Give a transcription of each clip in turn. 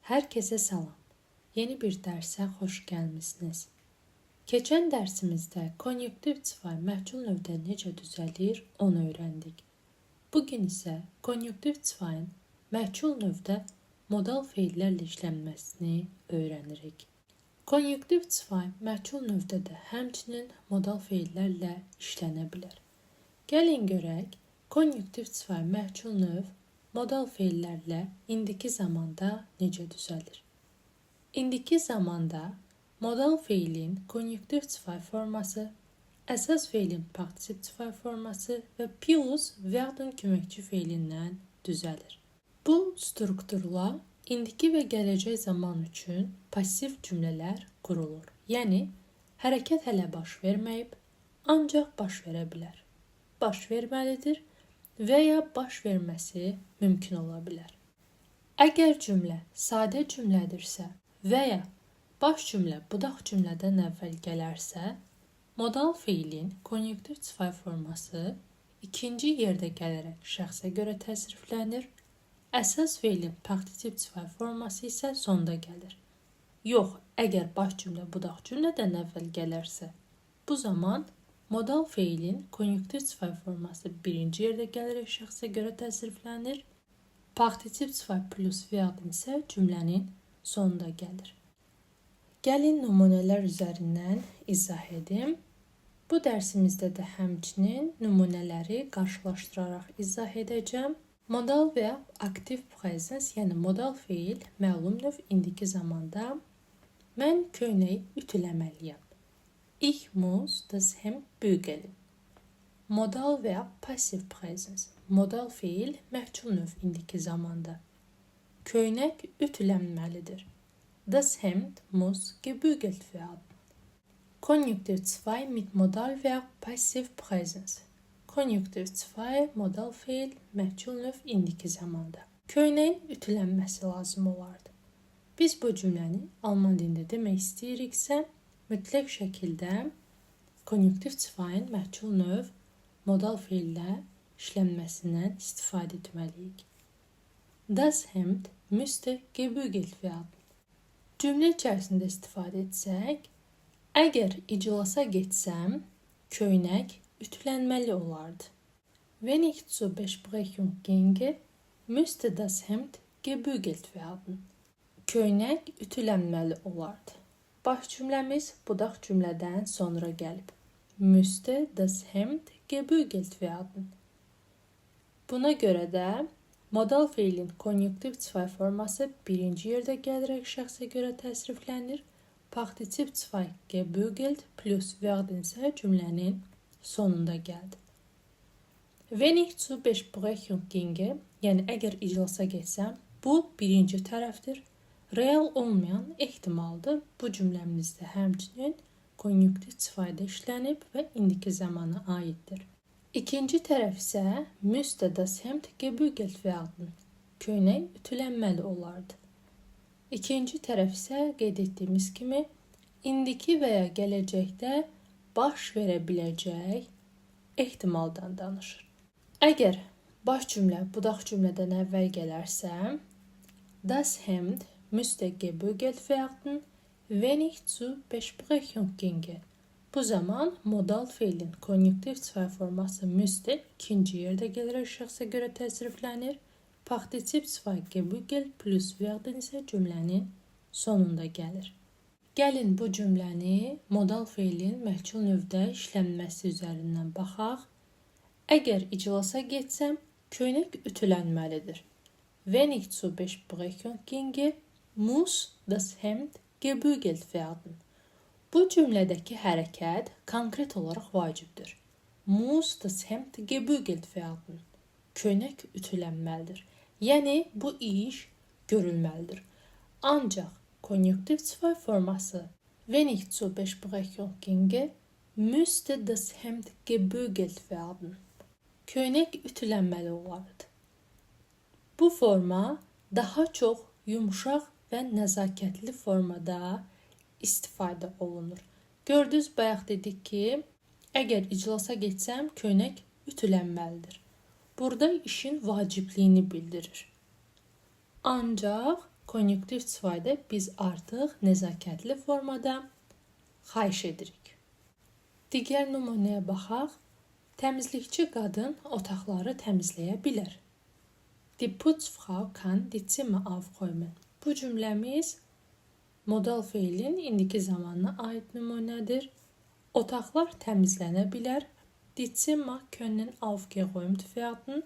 Herkese salam. Yeni bir dərsə xoş gəlmisiniz. Keçən dərsimizdə Konjunktiv 2 məhcul növdə necə düzəlir, onu öyrəndik. Bugün isə Konjunktiv 2-nin məhcul növdə modal feillərlə işlənməsini öyrənirik. Konjunktiv 2 məhcul növdə də həmçinin modal feillərlə işlənə bilər. Gəlin görək, Konjunktiv 2 məhcul növ modal feillərlə indiki zamanda necə düzəlir? İndiki zamanda modal feilin Konjunktiv 2 forması, əsas feilin Partizip 2 forması və plus werden köməkçi feilindən düzəlir. Bu strukturla indiki və gələcək zaman üçün pasiv cümlələr qurulur. Yəni hərəkət hələ baş verməyib, ancaq baş verə bilər. Baş verməlidir və ya baş verməsi mümkün ola bilər. Əgər cümlə sadə cümlədirsə və ya baş cümlə budaq cümlədən əvvəl gələrsə, modal feilin Konjunktiv 2 forması ikinci yerdə gələrək şəxsə görə təsriflənir, əsas feilin Partizip 2 forması isə sonda gəlir. Yox, əgər baş cümlə budaq cümlədən əvvəl gələrsə, bu zaman modal feilin Konjunktiv 2 forması birinci yerdə gələrək şəxsə görə təsriflənir, Partizip 2 plus werden isə cümlənin sonunda gəlir. Gəlin nümunələr üzərindən izah edim. Bu dərsimizdə də həmçinin nümunələri qarşılaşdıraraq izah edəcəm. Modal verb aktiv Präsens, yəni modal feil məlum növ indiki zamanda mən köynəyi ütüləməliyəm. Ich muss das Hemd bügeln. Modal verb passiv Präsens. Modal feil məhcul növ indiki zamanda. Köynək ütülənməlidir. Das Hemd muss gebügelt werden. Konjunktiv 2 mit Modalverb passiv Präsens. Konjunktiv 2 modal feil məhcul növ indiki zamanda. Köynəyin ütülənməsi lazım olardı. Biz bu cümləni alman dilində demək istəyiriksə, mütləq şəkildə Konjunktiv 2-nin məhcul növ modal feillə işlənməsindən istifadə etməliyik. Das Hemd müsste gebügelt werden. Cümlə içərisində istifadə etsək, əgər iclasa getsəm, köynək ütülənməli olardı. Wenn ich zur Besprechung ginge, müsste das Hemd gebügelt werden. Köynək ütülənməli olardı. Baş cümləmiz budaq cümlədən sonra gəlib. Müsste das Hemd gebügelt werden. Buna görə də modal feilin Konjunktiv 2 forması birinci yerdə gələrək şəxsə görə təsriflənir. Partizip 2 gebügelt plus werden isə cümlənin sonunda gəldi. Wenn ich zur Besprechung ginge, yəni əgər iclasa getsəm, bu birinci tərəfdir. Real olmayan ehtimaldır. Bu cümləmizdə həmçinin Konjunktiv 2-də işlənib və indiki zamana aiddir. İkinci tərəf isə müsste das Hemd gebügelt werden. Köynək ütülənməli olardı. İkinci tərəf isə qeyd etdiyimiz kimi indiki və ya gələcəkdə baş verə biləcək ehtimaldan danışır. Əgər baş cümlə budaq cümlədən əvvəl gələrsə, das Hemd müsste gebügelt werden, wenn ich zur Besprechung ginge. Bu zaman modal feilin Konjunktiv 2 forması müsste ikinci yerdə gələrək şəxsə görə təsriflənir. Partizip 2 gebügelt plus werden isə cümlənin sonunda gəlir. Gəlin bu cümləni modal feilin məhcul növdə işlənməsi üzərindən baxaq. Əgər iclasa getsəm, köynək ütülənməlidir. Wenn ich zur Besprechung ginge, muss das Hemd gebügelt werden. Bu cümlədəki hərəkət konkret olaraq vacibdir. Muss das Hemd gebügelt werden. Köynək ütülənməlidir. Yəni bu iş görülməlidir. Ancaq Konjunktiv 2 forması wenn ich zur Besprechung ginge, müsste das Hemd gebügelt werden. Köynək ütülənməli olardı. Bu forma daha çox yumşaq və nəzakətli formada istifadə olunur. Gördünüz, bayaq dedik ki, əgər iclasa getsəm, köynək ütülənməlidir. Burada işin vacibliyini bildirir. Ancaq Konjunktiv 2-də biz artıq nəzakətli formada xahiş edirik. Digər nümunəyə baxaq. Təmizlikçi qadın otaqları təmizləyə bilər. Die Putzfrau kann die Zimmer aufräumen. Bu cümləmiz modal feilin indiki zamanına aid nümunədir. Otaqlar təmizlənə bilər. Die Zimmer können aufgeräumt werden.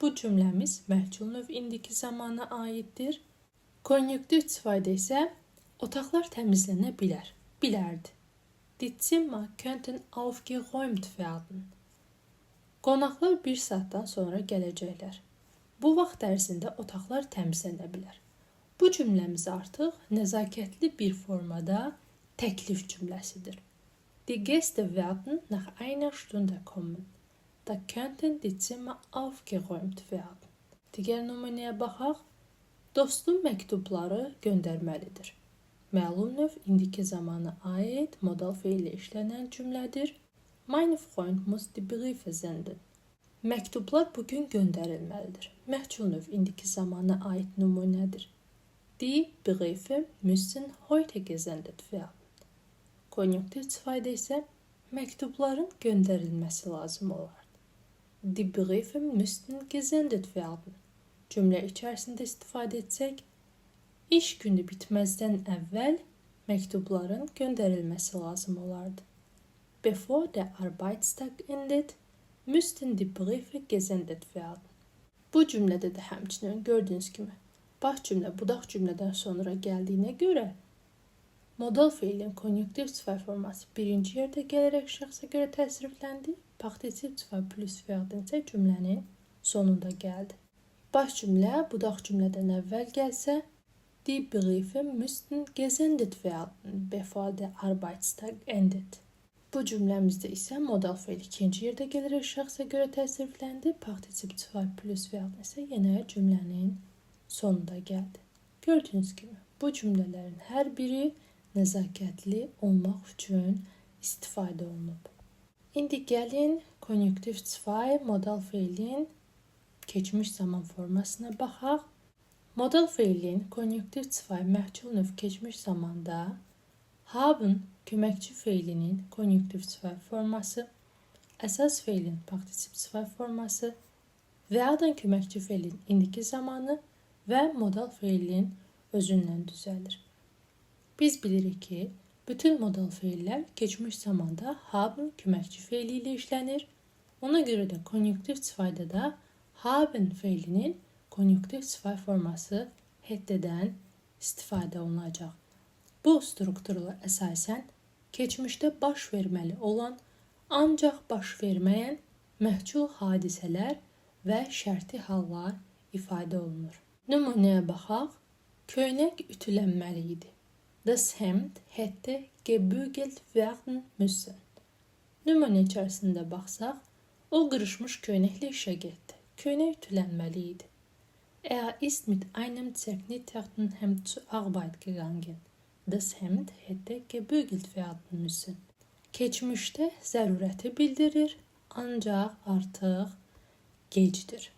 Bu cümləmiz məhcul növ indiki zamana aiddir. Konjunktiv 2-də isə otaqlar təmizlənə bilər. Bilərdi. Die Zimmer könnten aufgeräumt werden. Qonaqlar bir saatdan sonra gələcəklər. Bu vaxt ərzində otaqlar təmizlənə bilər. Bu cümləmiz artıq nəzakətli bir formada təklif cümləsidir. Die Gäste werden nach einer Stunde kommen. Da könnten die Zimmer aufgeräumt werden. Digər nümunəyə baxaq. Dostum məktubları göndərməlidir. Məlum növ indiki zamana aid modal feillə işlənən cümlədir. Mein Freund muss die Briefe senden. Məktublar bugün göndərilməlidir. Məhcul növ indiki zamana aid nümunədir. Die Briefe müssen heute gesendet werden. Konjunktiv 2-də isə məktubların göndərilməsi lazım olardı. Die Briefe müssten gesendet werden. Cümlə içərisində istifadə etsək, iş günü bitməzdən əvvəl məktubların göndərilməsi lazım olardı. Bevor der Arbeitstag endet, müssten die Briefe gesendet werden. Bu cümlədə də həmçinin gördüyünüz kimi baş cümlə budaq cümlədən sonra gəldiyinə görə modal feilin konjunktiv 2 forması birinci yerdə gələrək şəxsə görə təsrifləndi. Partizip 2 plus werden isə cümlənin sonunda gəldi. Baş cümlə budaq cümlədən əvvəl gəlsə, die Briefe müssten gesendet werden, bevor der Arbeitstag endet. Bu cümləmizdə isə modal feil ikinci yerdə gələrək şəxsə görə təsrifləndi. Partizip 2 plus werden isə yenə cümlənin sonunda gəldi. Gördüyünüz kimi bu cümlələrin hər biri nəzakətli olmaq üçün istifadə olunub. İndi gəlin konjunktiv 2 modal feilin keçmiş zaman formasına baxaq. Modal feilin konjunktiv 2 məhcul növ keçmiş zamanda haben köməkçi feilinin konjunktiv 2 forması, əsas feilin partizip 2 forması, werden köməkçi feilin indiki zamanı və modal feilin özündən düzəlir. Biz bilirik ki, bütün modal feillər keçmiş zamanda haben köməkçi feili ilə işlənir. Ona görə də konjunktiv 2-də da haben feilinin konjunktiv 2 forması hättedən istifadə olunacaq. Bu struktura əsasən keçmişdə baş verməli olan, ancaq baş verməyən məhcul hadisələr və şərti hallar ifadə olunur. Nümunəyə baxaq. Köynək ütülənməli idi. Das Hemd hätte gebügelt werden müssen. Nümunə içərisində baxsaq, o qırışmış köynəklə işə getdi. Köynək ütülənməli idi. Er ist mit einem zerknitterten Hemd zur Arbeit gegangen. Das Hemd hätte gebügelt werden müssen. Keçmişdə zərurəti bildirir, ancaq artıq gecdir.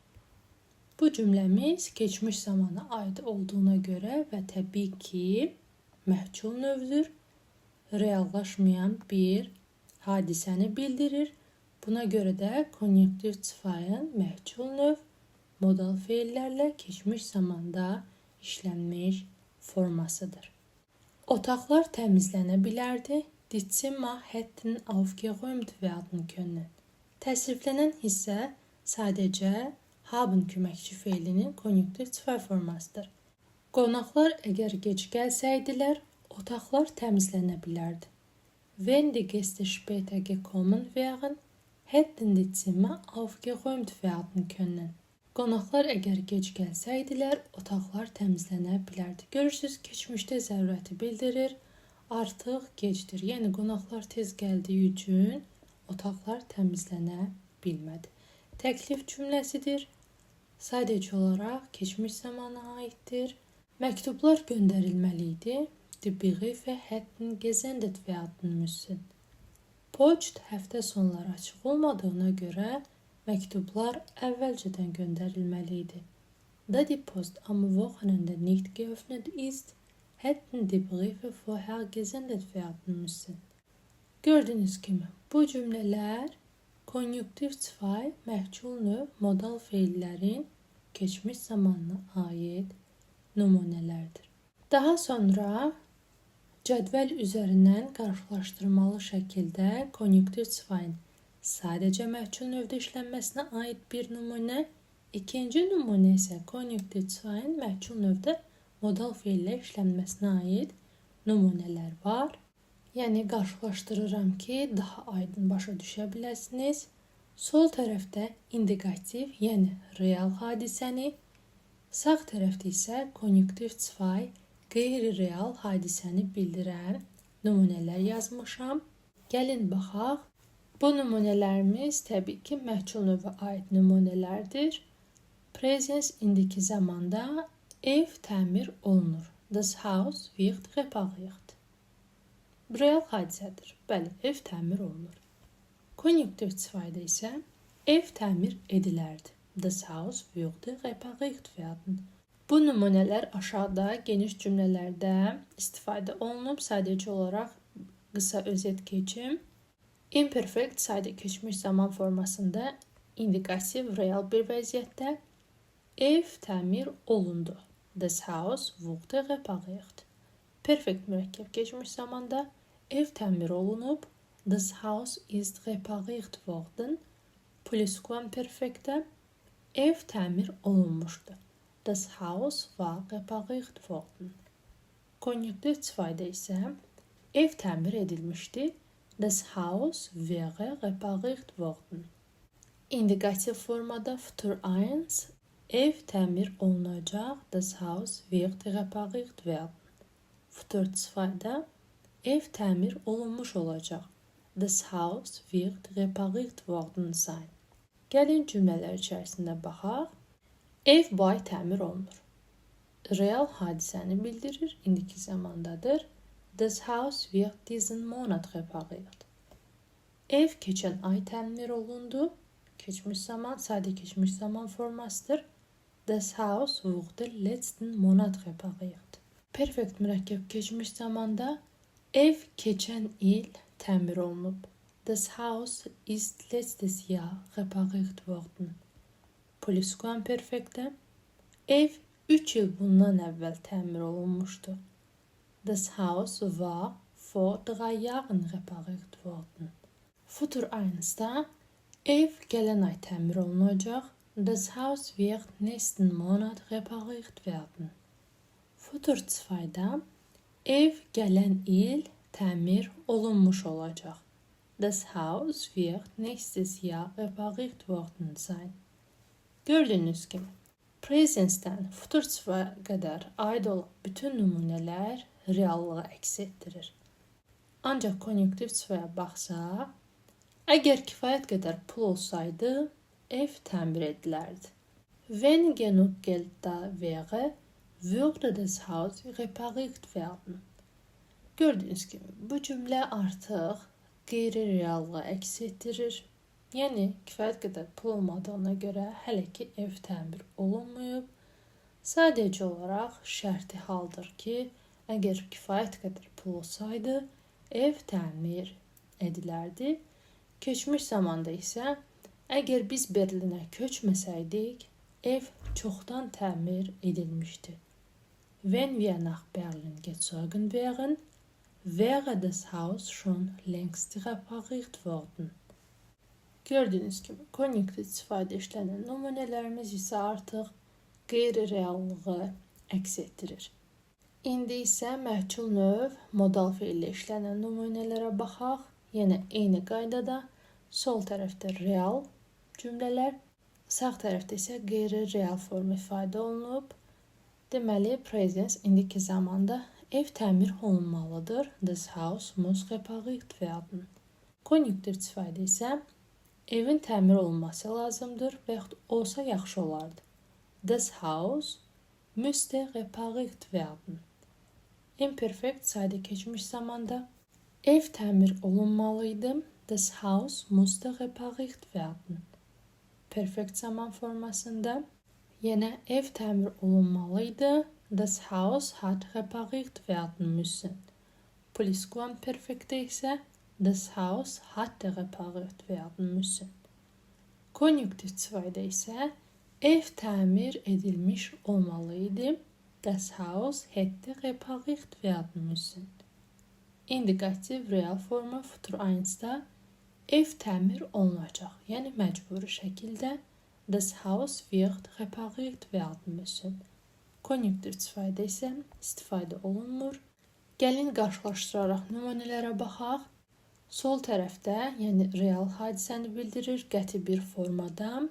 Bu cümləmiz keçmiş zamana aid olduğuna görə və təbii ki, məhcul növdür, reallaşmayan bir hadisəni bildirir. Buna görə də konjunktiv 2-ın məhcul növ modal feillərlə keçmiş zamanda işlənmiş formasıdır. Otaqlar təmizlənə bilərdi. Die Zimmer hätten aufgeräumt werden können. Təsriflənən hissə sadəcə haben köməkçi feilinin konjunktiv 2 formasıdır. Qonaqlar əgər gec gəlsəydilər, otaqlar təmizlənə bilərdi. Wenn die Gäste später gekommen wären, hätten die Zimmer aufgeräumt werden können. Qonaqlar əgər gec gəlsəydilər, otaqlar təmizlənə bilərdi. Görürsüz, keçmişdə zərurəti bildirir, artıq gecdir. Yəni qonaqlar tez gəldiyi üçün otaqlar təmizlənə bilmədi. Təklif cümləsidir. Sadəcə olaraq keçmiş zamana aiddir. Məktublar göndərilməli idi. Die Briefe hätten gesendet werden müssen. Poçt həftə sonları açıq olmadığına görə məktublar əvvəlcədən göndərilməli idi. Da die Post am Wochenende nicht geöffnet ist, hätten die Briefe vorher gesendet werden müssen. Gördüyünüz kimi bu cümlələr Konjunktiv 2 məhcul növ modal feillərin keçmiş zamanına aid nümunələrdir. Daha sonra cədvəl üzərindən qarşılaşdırmalı şəkildə Konjunktiv 2-in sadəcə məhcul növdə işlənməsinə aid bir nümunə, ikinci nümunə isə Konjunktiv 2-in məhcul növdə modal feillə işlənməsinə aid nümunələr var. Yəni qarşılaşdırıram ki, daha aydın başa düşə biləsiniz. Sol tərəfdə indikativ, yəni real hadisəni, sağ tərəfdə isə Konjunktiv 2 qeyri-real hadisəni bildirən nümunələr yazmışam. Gəlin baxaq. Bu nümunələrimiz təbii ki, məhcul növə aid nümunələrdir. Presens indiki zamanda ev təmir olunur. Das Haus wird repariert. Real hadisədir. Bəli, ev təmir olunur. Konjunktiv 2-də isə ev təmir edilərdi. Das Haus würde repariert werden. Bu nümunələr aşağıda geniş cümlələrdə istifadə olunub. Sadəcə olaraq qısa özet keçim. Imperfekt sadə keçmiş zaman formasında indikativ real bir vəziyyətdə ev təmir olundu. Das Haus wurde repariert. Perfekt mürəkkəb keçmiş zamanda ev təmir olunub. Das Haus ist repariert worden. Plusquamperfektdə ev təmir olunmuşdu. Das Haus war repariert worden. Konjunktiv 2-də isə ev təmir edilmişdi. Das Haus wäre repariert worden. İndikativ formada Futur 1 ev təmir olunacaq. Das Haus wird repariert werden. Futur 2-də ev təmir olunmuş olacaq. Das Haus wird repariert worden sein. Gəlin cümlələr içərisində baxaq. Ev bu ay təmir olunur. Real hadisəni bildirir, indiki zamandadır. Das Haus wird diesen Monat repariert. Ev keçən ay təmir olundu. Keçmiş zaman, sadə keçmiş zaman formasıdır. Das Haus wurde letzten Monat repariert. Perfekt mürəkkəb keçmiş zamanda ev keçən il təmir olunub. Das Haus ist letztes Jahr repariert worden. Plusquamperfektdə ev 3 il bundan əvvəl təmir olunmuşdu. Das Haus war vor 3 Jahren repariert worden. Futur 1-da ev gələn ay təmir olunacaq. Das Haus wird nächsten Monat repariert werden. Futur 2-da ev gələn il təmir olunmuş olacaq. Das Haus wird nächstes Jahr repariert worden sein. Gördüyünüz kimi, Presensdən Futur 2-yə qədər aid olan bütün nümunələr reallığı əks etdirir. Ancaq Konjunktiv 2-yə baxsaq, əgər kifayət qədər pul olsaydı, ev təmir edilərdi. Wenn genug Geld da wäre, würde das Haus repariert werden. Gördüyünüz kimi, bu cümlə artıq qeyri-reallığı əks etdirir. Yəni, kifayət qədər pul olmadığına görə hələ ki ev təmir olunmayıb. Sadəcə olaraq şərti haldır ki, əgər kifayət qədər pul olsaydı, ev təmir edilərdi. Keçmiş zamanda isə əgər biz Berlinə köçməsəydik, ev çoxdan təmir edilmişdi. Wenn wir nach Berlin gezogen wären, wäre das Haus schon längst repariert worden. Gördüyünüz kimi, konjunktiv istifadə işlənən nümunələrimiz isə artıq qeyri-reallığı əks etdirir. İndi isə məhcul növ modal feillə işlənən nümunələrə baxaq. Yenə eyni qaydada sol tərəfdə real cümlələr, sağ tərəfdə isə qeyri-real form ifadə olunub. Deməli, presens indiki zamanda ev təmir olunmalıdır. Das Haus muss repariert werden. Konjunktiv istifadə isə evin təmir olunması lazımdır və yaxud olsa yaxşı olardı. Das Haus müsste repariert werden. Imperfekt sadə keçmiş zamanda ev təmir olunmalıydı. Das Haus musste repariert werden. Perfekt zaman formasında Yenə ev təmir olunmalıydı. Das Haus hat repariert werden müssen. Plusquamperfektdə isə das Haus hatte repariert werden müssen. Konjunktiv 2-də isə ev təmir edilmiş olmalıydı. Das Haus hätte repariert werden müssen. Indikativ real forma futur 1-da ev təmir olunacaq. Yəni məcburi şəkildə das Haus wird repariert werden müssen. Konjunktiv 2-də isə istifadə olunmur. Gəlin qarşılaşdıraraq nümunələrə baxaq. Sol tərəfdə, yəni real hadisəni bildirir qəti bir formada.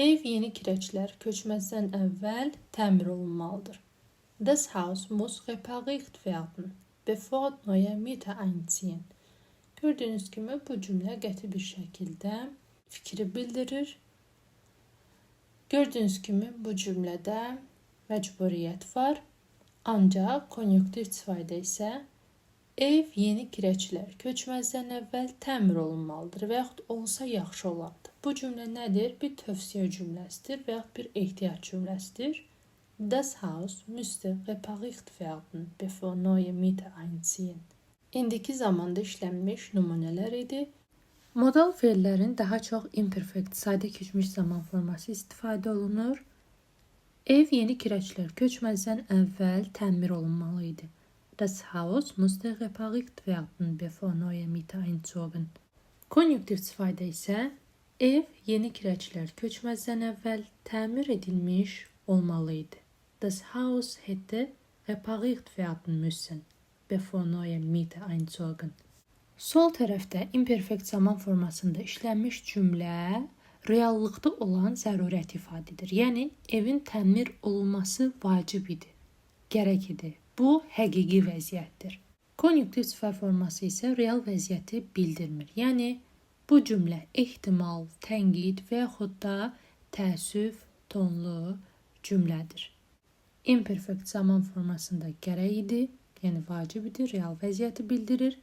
Ev yeni kirəçilər köçməzdən əvvəl təmir olunmalıdır. Das Haus muss repariert werden, bevor neue Mieter einziehen. Gördüyünüz kimi bu cümlə qəti bir şəkildə fikri bildirir. Gördüyünüz kimi bu cümlədə məcburiyyət var. Ancaq konjunktiv 2-də isə ev yeni kirəçilər köçməzdən əvvəl təmir olunmalıdır və yaxud olsa yaxşı olardı. Bu cümlə nədir? Bir tövsiyə cümləsidir və yaxud bir ehtiyac cümləsidir. Das Haus müsste repariert werden, bevor neue Mieter einziehen. İndiki zamanda işlənmiş nümunələr idi. Modal feillərin daha çox imperfekt, sadə keçmiş zaman forması istifadə olunur. Ev yeni kirəçilər köçməzdən əvvəl təmir olunmalı idi. Das Haus musste repariert werden, bevor neue Mieter einzogen. Konjunktiv 2-də isə ev yeni kirəçilər köçməzdən əvvəl təmir edilmiş olmalı idi. Das Haus hätte repariert werden müssen, bevor neue Mieter einzogen. Sol tərəfdə imperfekt zaman formasında işlənmiş cümlə reallıqda olan zərurəti ifadə edir. Yəni evin təmir olunması vacib idi, gərək idi. Bu həqiqi vəziyyətdir. Konjunktiv sifət forması isə real vəziyyəti bildirmir. Yəni bu cümlə ehtimal, tənqid və yaxud da təəssüf tonlu cümlədir. Imperfekt zaman formasında gərək idi, yəni vacib idi, real vəziyyəti bildirir.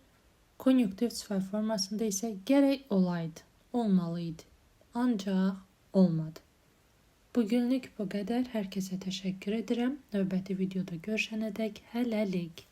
Konjunktiv sifət formasında isə gərək olaydı, olmalı idi. Ancaq olmadı. Bugünlük bu qədər. Hər kəsə təşəkkür edirəm. Növbəti videoda görüşənədək hələlik.